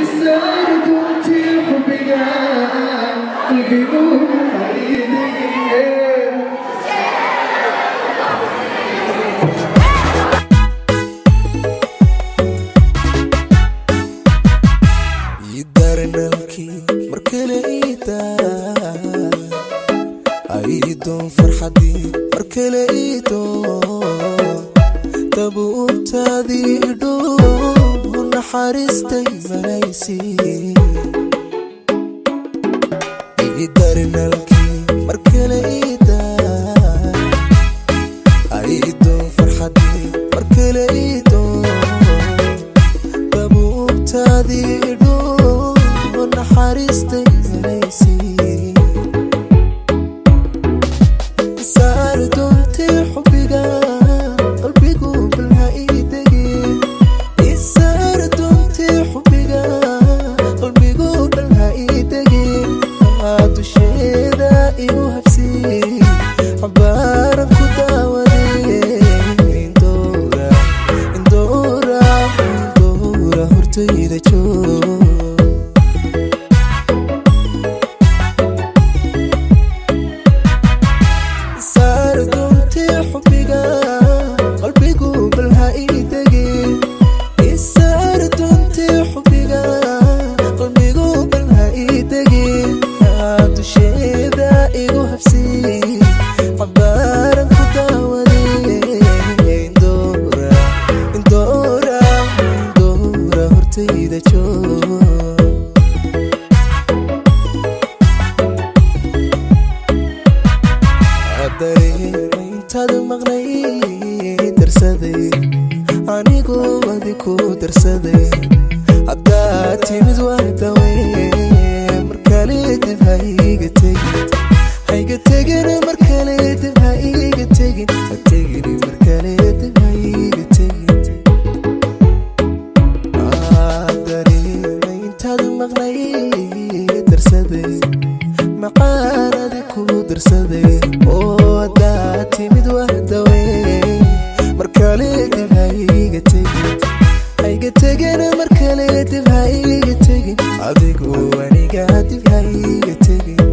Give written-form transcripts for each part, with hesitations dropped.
Isaar doontii xubbiga, qalbigu ha ii degin. Idaranalkii markale idaa aidoon farxadii markale idoon dabuubtaadii idhow naxariistay malaysi. Idaranalkii markale idaa aidoon farxadii markale idoon dabuubtaadii idhow naxariistay malaysi. Saar doontay xubbiga, qalbigu bal ha ii degin. Isaar doontay xubbiga, qalbigu bal ha ii degin. Dusheeda igu habsi, xabaaran ku daawadee. Indoora, indoora, indoora, hortayda joog. Saar doontay xubbiga, qalbigu bal ha ii degin. Isaar doontay xubbiga, qalbigu bal ha ii degin. Dusheeda igu habsi, xabaaran ku daawadee. Indoora, indoora, indoora, hortayda joog. Dareema intaad maqnay darsaday, anigu adi ku darsaday. Haddaad timid waa dawe, markale dib ha iga tegin, haiga tegin, markale dib ha iga tegin, ha tegin, markale dib ha iga tegin. Dareema intaad maqnay darsaday, macaanadi ku darsaday. Oo haddaad timid waa dawe, markale dib ha iga tegin, haiga tegin, markale dib ha iga tegin. Adigu aniga dib ha iga tegin.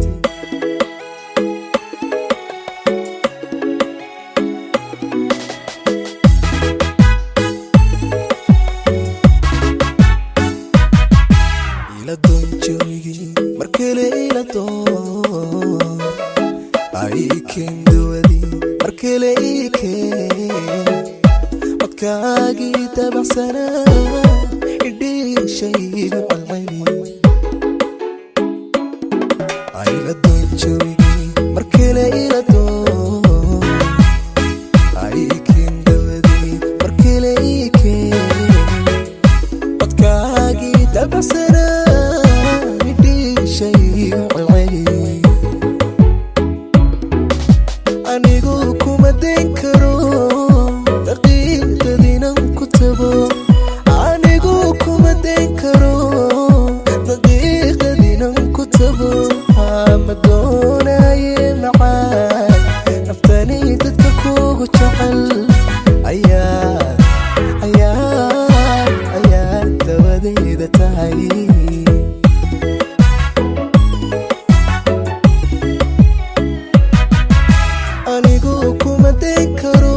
Ila doon joogii markale, ila doon aikeen duwadii markale, iikeen codkaagii dabacsanaa idhiishaygu celceli. Ila doon joogii markale, ila doon aikeen duwadii markale, iikeen codkaagii dabacsanaa idhiishaygu celceli. Anigu kuma dayn karo daqiiqadiinan ku tago, anigu kuma dayn karo daqiiqadiinan ku tago. Ma doonaye macaan, naftani dadka kugu jecel ayaa ayaa ayaa dawadayda tahay. Anigu kuma dayn karo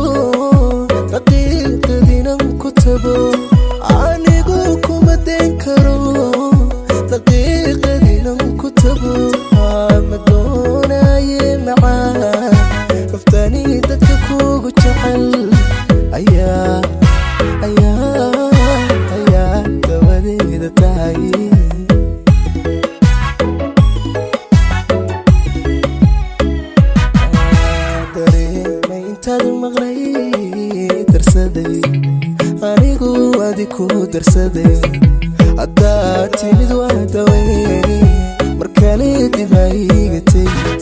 daqiiqadiinan ku tago, anigu kuma dayn karo daqiiqadiinan ku tago. Ma doonaye macaan, naftani dadka kugu jecel ayaa ayaa ayaa dawadeeda tahay. Dareemay intaad maqnay darsaday, anigu adi ku darsaday. Haddaad timid waa dawe, markale dib ha iga tegin,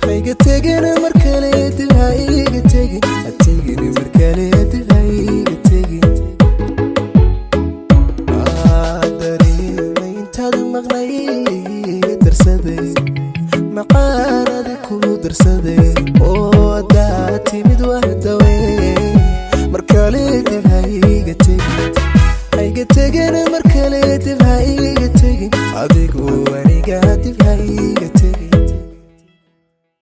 haiga tegin, markale dib ha iga tegin, ha tegin, markale dib ha iga tegin. Dareemay Aniga dib hayga.